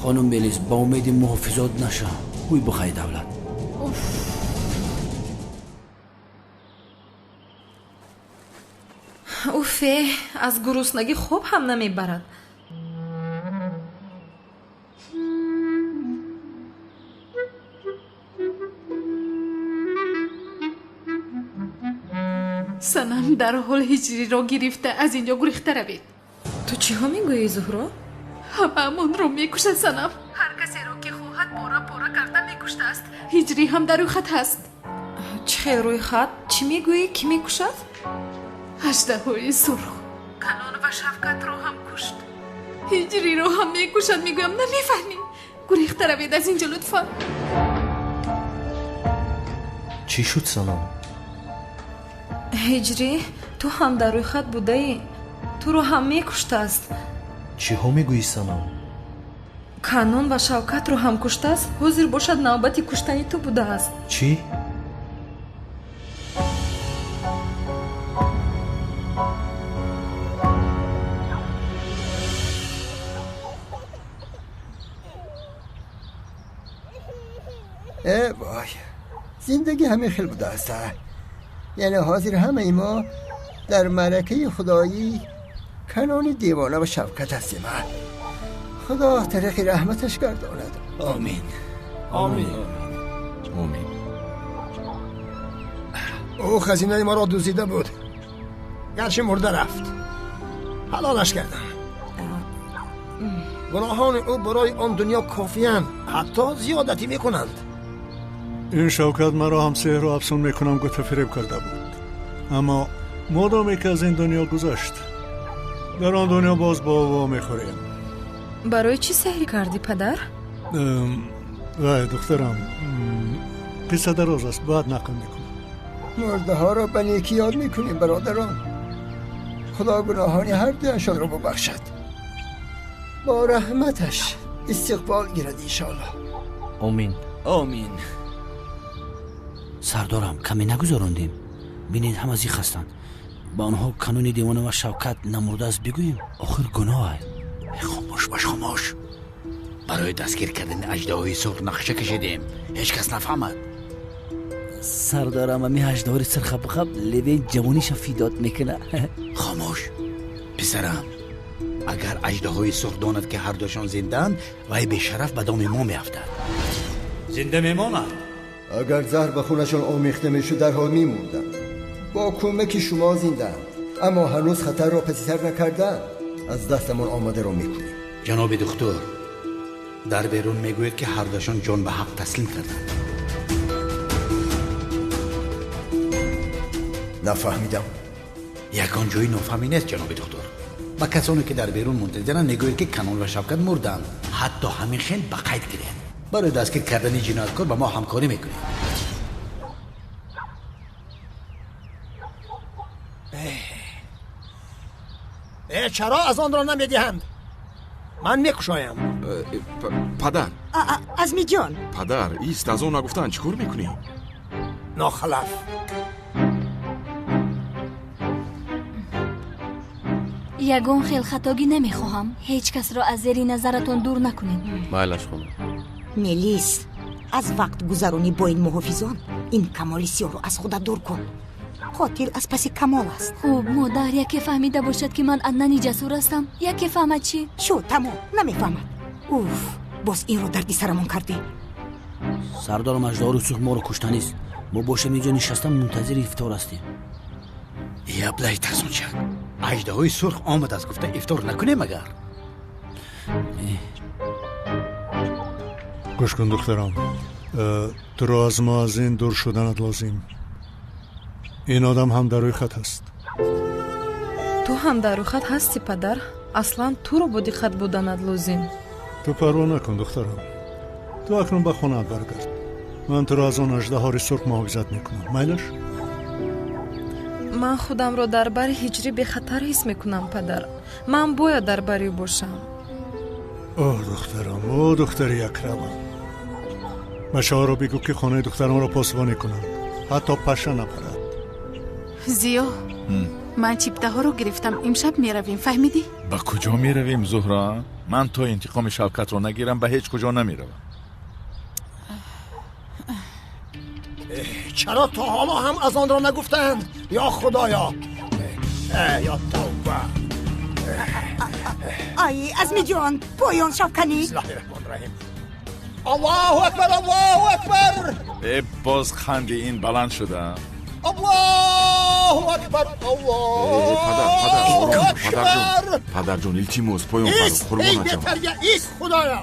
Хонум Мелис, ба умеди муҳофизот наша. Ҳуй бухай давлат. Уфе, аз гуруснагӣ хоб ҳам намебарад. Санам, дарҳол Ҳиҷриро гирифта аз ин ҷо гурехта равед. Ту чиҳо мегӯӣ, Зуҳро? Ҳамаамонро мекушад, Санам. Ҳар касеро ки хоҳад, пора пора карда мекуштааст. Ҳиҷрӣ ҳам дар рӯйхат ҳаст. Чӣ хел рӯйхат? Чӣ мегӯӣ? Кӣ мекушад? Аждаҳои сурх Канон ва Шавкатро ҳам кушт, Ҳиҷриро ҳам мекушад. Мегӯям, намефаҳмӣ? Гурехта равед аз ин ҷо, лутфан. Чӣ шуд, Санам? Ҳиҷрӣ, ту ҳам дар рӯйхат будаӣ, туро ҳам мекуштааст. Чиҳо мегӯӣ, Санам? Канон ва Шавкатро ҳам куштааст. Ҳозир бошад, навбати куштани ту будааст. Чӣ? Э вой, зиндагӣ ҳамин хел будааст. Яъне ҳозир ҳамаи мо дар маъракаи худоӣ Канони девона ва Шавкат ҳастем. Худо тариқи раҳматаш гардонад. Омин. Омин, омин. Ӯ хазинаи моро дуздида буд. Гарчи мурда рафт, ҳалолаш кардам. Гуноҳони ӯ барои он дунё кофиянд, ҳатто зиёдатӣ мекунанд. Ин Шавкат маро ҳам сеҳру афсун мекунам гуфта фиреб карда буд, аммо модоме ки аз ин дунё гузашт, дар он дунё боз бо ӯ вомехӯрем. Барои чӣ сеҳр кардӣ, падар? Вай, духтарам, қисса дароз аст, баъд нақл мекунам. Мурдаҳоро ба некӣ ёд мекунем, бародарон. Худо гуноҳони ҳар дуяшонро бубахшад, бо раҳматаш истиқбол гирад, иншоаллоҳ. Омин. Омин. Сардорам, каме нагузарондем. Бинед, ҳама зиқ ҳастанд. Ба онҳо Канони девона ва Шавкат намурдааст бигӯем? Охир гуноҳ аст. Хомӯш бош, хомӯш. Барои дастгир кардани аждаҳои сурх нақша кашидем. Ҳеҷ кас нафаҳмад. Сардорам, ами аждаҳори сурх бихаб леваи ҷавониша фидот мекунад. Хомӯш писарам, агар аждаҳои сурх донад, ки ҳардуяшон зиндаанд, вай бешараф ба доми мо меафтад. Зинда мемонад. Агар заҳр ба хунашон омехта мешуд, дарҳол мемурданд. Бо кӯмаки шумо зиндаанд, аммо ҳанӯз хатарро паси сар накардаанд. Аз дастамон омадаро мекунем. Ҷаноби духтур, дар берун мегӯяд, ки ҳардуяшон ҷон ба ҳақ таслим карданд. Нафаҳмидам. Ягон ҷои нофаҳмӣ нест, ҷаноби духтур. Ба касоне ки дар берун мунтазиранд мегӯяд, ки Канон ва Шавкат мурданд. Ҳатто ҳамин хел ба қайд гиред. Барои дастгир кардани ҷинояткор ба мо ҳамкорӣ мекунед. Чаро аз онро намедиҳанд? Ман мекушоям. Падар. Азмиҷон. Падар, ист, аз он нагуфтанд, чӣ кор мекунӣ? Нохалаф. Ягон хел хатогӣ намехоҳам. Ҳеҷ касро аз зери назаратон дур накунед. Майлаш хонум. Мелис, аз вақт гузаронӣ бо ин муҳофизон, ин камоли сиёҳро аз худа дур кун. Қотил аз паси камол аст. Хуб, модар, яке фаҳмида бошад, ки ман Аднани ҷасур ҳастам, яке фаҳмад чӣ? Шуд, тамом, намефаҳмад. Уф, боз инро дарди сарамон кардӣ. Сардорам, аждаҳори сурх моро куштанист. Мо бошем инҷо нишаста мунтазири ифтор ҳастем. Яблаи тарсончак, аждаҳои сурх омадааст, гуфта ифтор накунем агар. Гӯш кун, духтарам, туро аз муаззин дур шуданат лозим. Ин одам ҳам дар рӯйхат ҳаст. Ту ҳам дар рӯйхат ҳастӣ, падар. Аслан туро бо диққат буданат лозим. Ту парво накун, духтарам. Ту акнун ба хонаат баргард. Ман туро аз он аждаҳори сурх муҳофизат мекунам. Майлаш? Ман худамро дар бари ҳиҷрӣ бехатар ҳис мекунам, падар. Ман бояд дар бари ӯ бошам. О, духтарам, о, духтари акрамам. Бачаҳоро бигӯ, ки хонаи духтарамро посбонӣ кунанд, ҳатто паша напарад. Зиё, ман чиптаҳоро гирифтам. Имшаб меравем, фаҳмидӣ? Ба куҷо меравем, Зуҳро? Ман то интиқоми Шавкатро нагирам, ба ҳеҷ куҷо намеравам. Чаро то ҳоло ҳам аз онро нагуфтанд? Ё худоё, ё тавба. Ай, Азмиҷон, поён шавканӣ. Бисмиллаҳи раҳмони раҳим. Аллоҳу акбар, Аллоҳу акбар. Э, боз ханди ин баланд шуда. Аллоҳу акбар, Аллоҳу акбар. Падарҷон, илтимос, поён қурбон. Эй бетарбия, ист, худоё.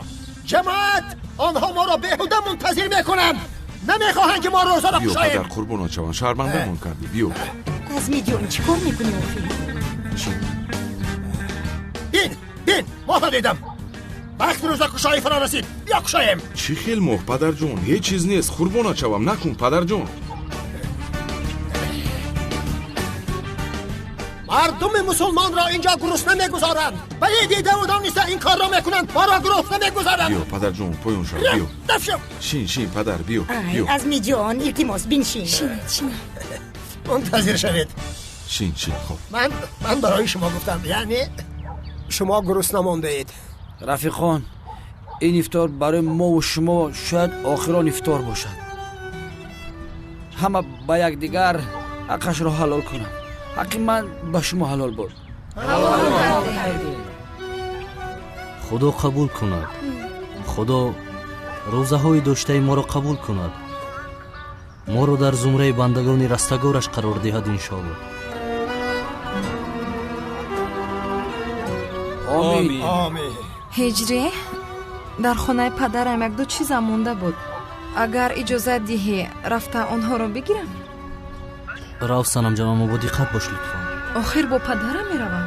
Ҷамоат, онҳо моро беҳуда мунтазир мекунанд. Намехоҳанд, ки мо рӯзаро кушоем. Биё, падар, қурбонот шавам, шармандамон кардӣ. Биё. Азмиҷон, чӣ кор мекунӣ охир? Бин, бин, моҳро дидам. Вақти рӯзакушоӣ фаро расид, биё кушоем. Чӣ хел моҳ, падарҷон? Ҳеҷ чиз нест, қурбонот шавам, накун, падарҷон. Мардуми мусулмонро инҷо гурусна мегузоранд, вале дидаву дониста ин корро мекунанд, моро гурусна мегузоранд. Биё, падарҷон, поён шав, биё. Дафшав. Шин, шин, падар, биё, биё. Азмиҷон, илтимос, биншин. Шинед, шинед. Мунтазир шавед. Шин, шин, хоб. Ман барои шумо гуфтам, яъне шумо гурусна мондаед. Рафиқон, ин ифтор барои мову шумо шояд охирон ифтор бошад. Ҳама ба якдигар ҳаққашро ҳалол кунанд. Ҳаққи ман ба шумо ҳалол бод. Худо қабул кунад. Худо рӯзаҳои доштаи моро қабул кунад. Моро дар зумраи бандагони растагораш қарор диҳад, иншоалло. Омин. Омин. Ҳиҷрӣ, дар хонаи падарам якду чизам монда буд. Агар иҷозат диҳӣ, рафта онҳоро бигирам? Рав, санамҷон, аммо бо диққат бош, лутфан. Охир бо падарам меравам.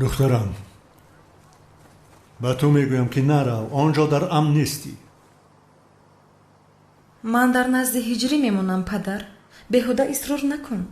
Духтарам, ба ту мегӯям, ки нарав, он ҷо дар амн нестӣ. Ман дар назди ҳиҷрӣ мемонам, падар. Беҳуда исрор накун.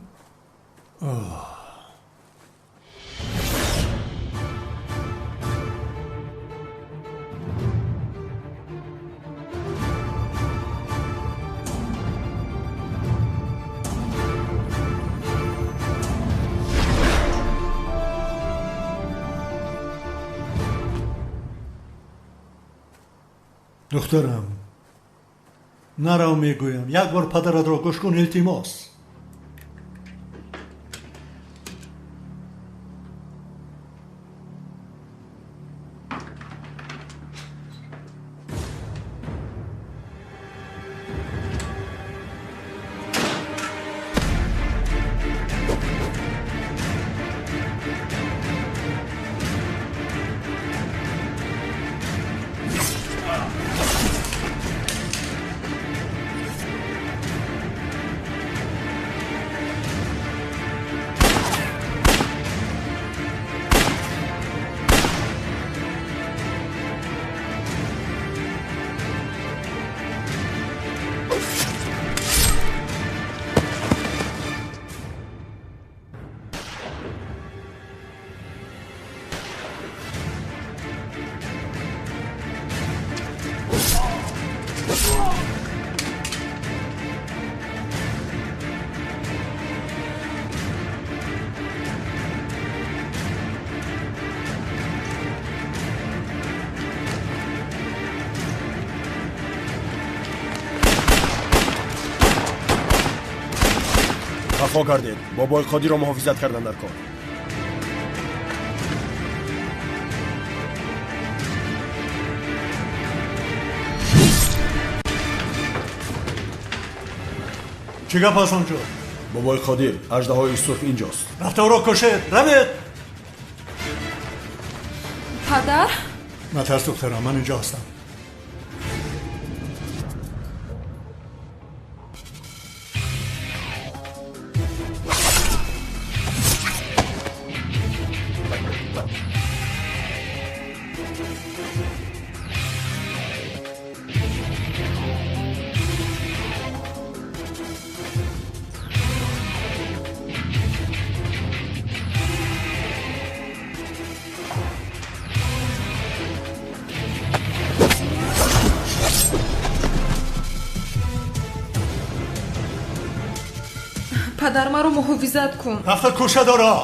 Духтарам, нарав мегӯям, як бор падаратро гӯш кун, илтимос. Қафо гардед, бобои Қодирро муҳофизат кардан дар кор. Чӣ гап аст онҷо? Бобои Қодир, аждаҳои сурх инҷост. Рафта ӯро кушед, равед! Падар? Натарс духтарам, ман инҷо ҳастам. Падар, маро муҳофизат кун. Рафта кушад ӯро.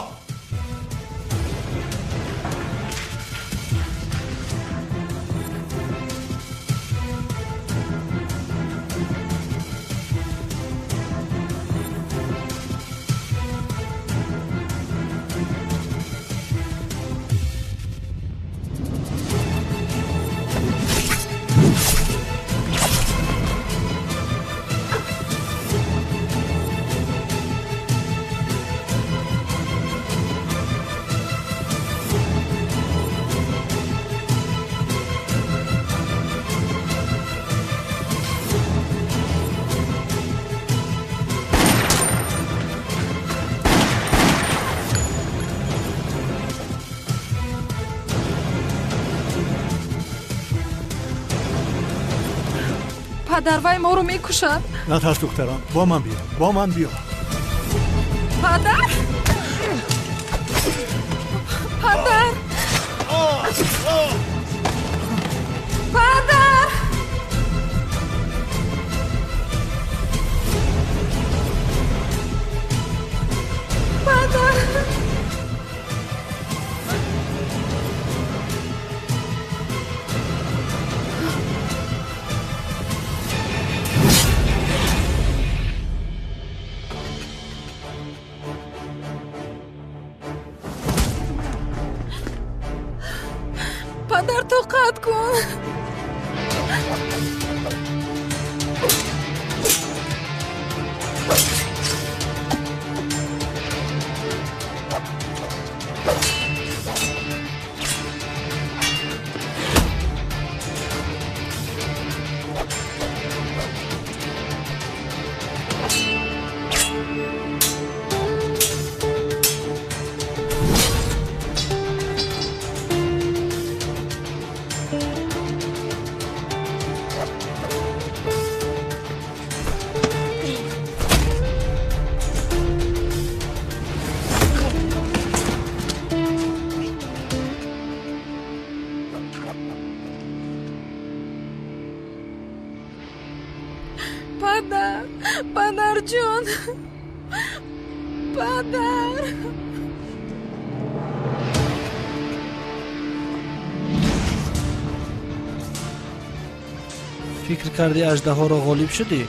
Падар, вай моро мекушад. Натарс духтарам, бо ман биё, бо ман биё. Падар, падар, падар! Падар! Падар, тоқат кун. Падарҷон, падар. Фикр кардӣ аждаҳоро ғолиб шудӣ?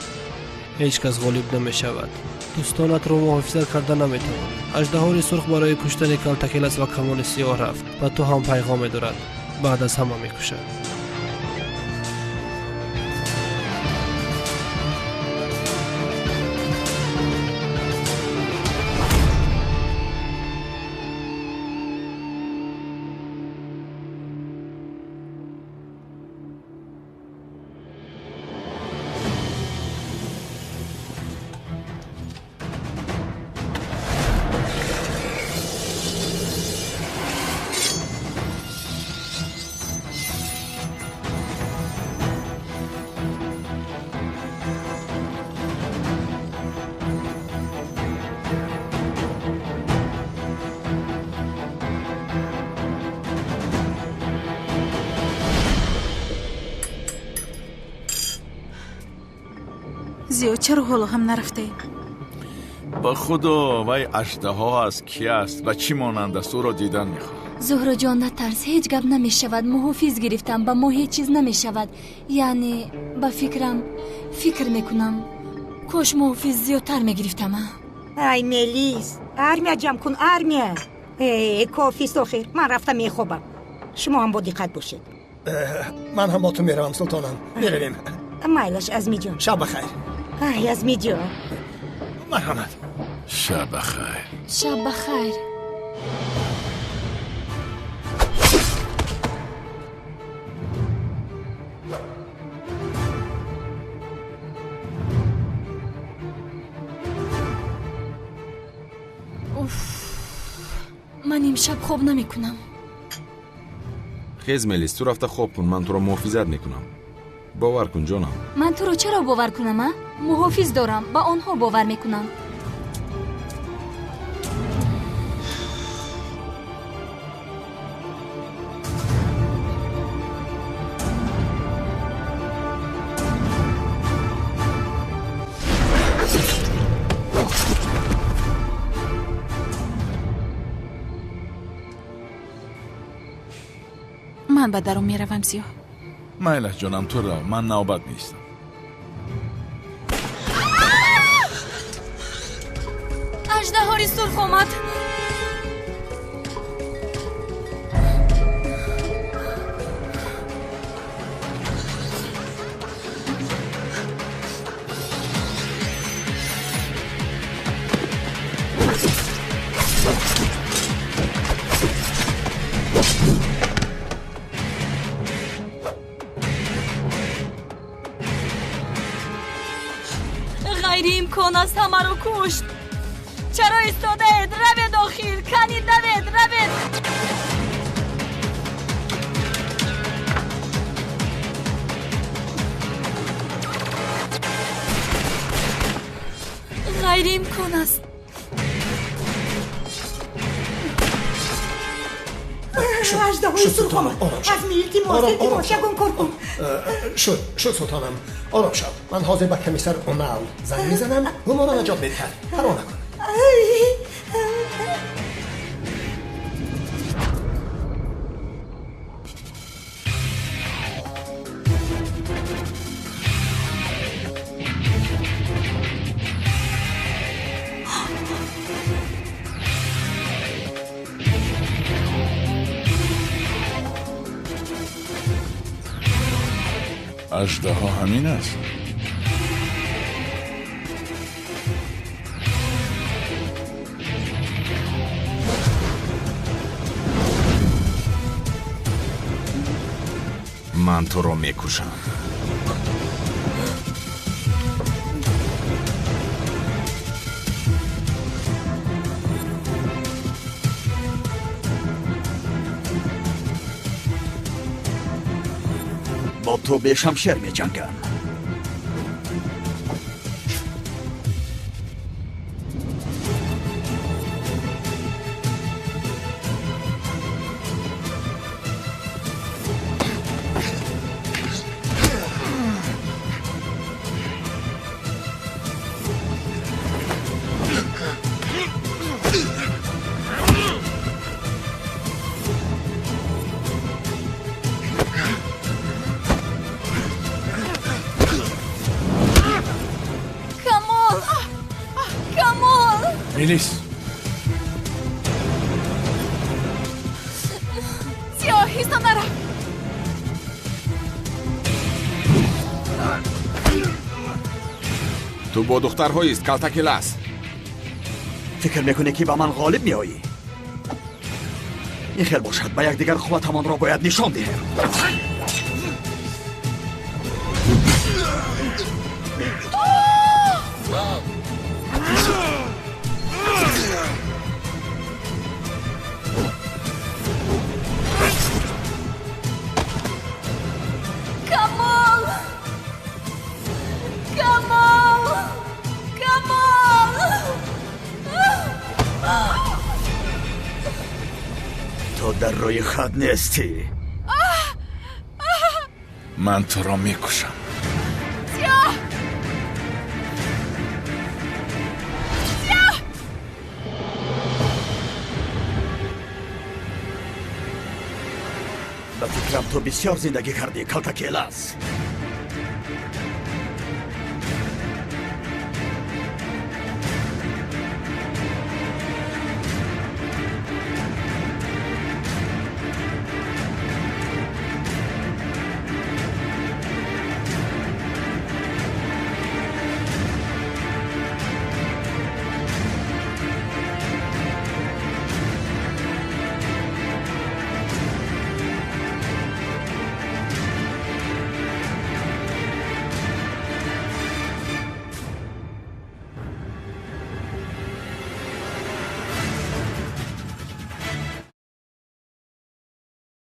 Ҳеҷ кас ғолиб намешавад. Дӯстонатро муҳофизат карда наметавонӣ. Аждаҳори сурх барои куштани калтакелас ва камони сиёҳ рафт. Ба ту ҳам пайғоме дорад. Баъд аз ҳама мекушад. Зиё, чаро ҳоло ҳам нарафтаем? Ба худо, вай аждаҳо аст, ки аст, ба чӣ монанд аст, ӯро дидан мехоҳам. Зуҳроҷон, натарс, ҳеҷ гап намешавад. Муҳофиз гирифтам, ба мо ҳеҷ чиз намешавад. Яъне, ба фикрам, фикр мекунам, кош муҳофиз зиёдтар мегирифтам. Ай, Мелис, армия ҷамъ кун, армия. Э, кофист охир, ман рафта мехобам. Шумо ҳам бо диққат бошед. Ман ҳам бо ту меравам, султонам. Меравем. Майлаш, Азмиҷон. Шаб бахайр. Ай, Азмиҷон. Марҳамат. Шаб бахайр. Шаб бахайр. Уф, ман имшаб хоб намекунам. Хез, Мелис, ту рафта хоб кун, ман туро муҳофизат мекунам. Бовар кун, ҷонам. Ман туро чаро бовар кунам, а? Муҳофиз дорам, ба онҳо бовар мекунам. Ман ба дарун меравам, Зиё. Майлаш, ҷонам, ту рав, ман навбат меистам. Аждаҳори сурх омад. Ғайриимкон аст, ҳамаро кушт. Чаро истодаед? Равед охир, кани давед, равед. Ғайриимкон аст. Аждаҳои сурх омад. Азми, илтимос, илтимос, ягон кор кун. Шуд, шуд, султонам, ором шав. Ман ҳозир ба комиссар Онал занг мезанам, ӯ моро наҷот медиҳад. Парво накун. Аждаҳо ҳамин аст. Ман туро мекушам. Бо ту бешамшер меҷангам. Мелис! Сиёҳ, оҳиста нарав. Ту бо духтарҳоист, Калтакелас. Фикр мекунӣ, ки ба ман ғолиб меоӣ? Ин хел бошад, ба якдигар қувватамонро бояд нишон диҳем. Камол! Камол! Камол! Ту дар рӯи хат нестӣ. Ман туро мекушам. Сиёҳ! Сиёҳ! Ба фикрам, ту бисёр зиндагӣ кардӣ, Калтакелас.